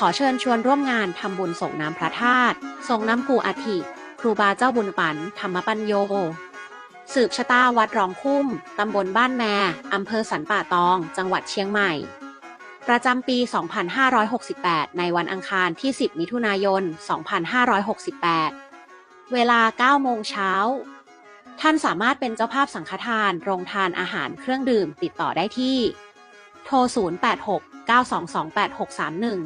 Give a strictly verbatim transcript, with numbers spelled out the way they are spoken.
ขอเชิญชวนร่วมงานทำบุญส่งน้ำพระธาตุ ส่งน้ำกู่อัฐิ ครูบาเจ้าบุญปั๋น ธรรมปัญโญ สืบชะตาวัดร้องคุ้ม ตำบลบ้านแม อำเภอสันป่าตอง จังหวัดเชียงใหม่ ประจำปี สองพันห้าร้อยหกสิบแปด ในวันอังคารที่ สิบ มิถุนายน สองพันห้าร้อยหกสิบแปด เวลา เก้า โมงเช้า ท่านสามารถเป็นเจ้าภาพสังฆทาน โรงทาน อาหาร เครื่องดื่ม ติดต่อได้ที่ โทร ศูนย์ แปด หก เก้า สอง สอง แปด หก สาม หนึ่ง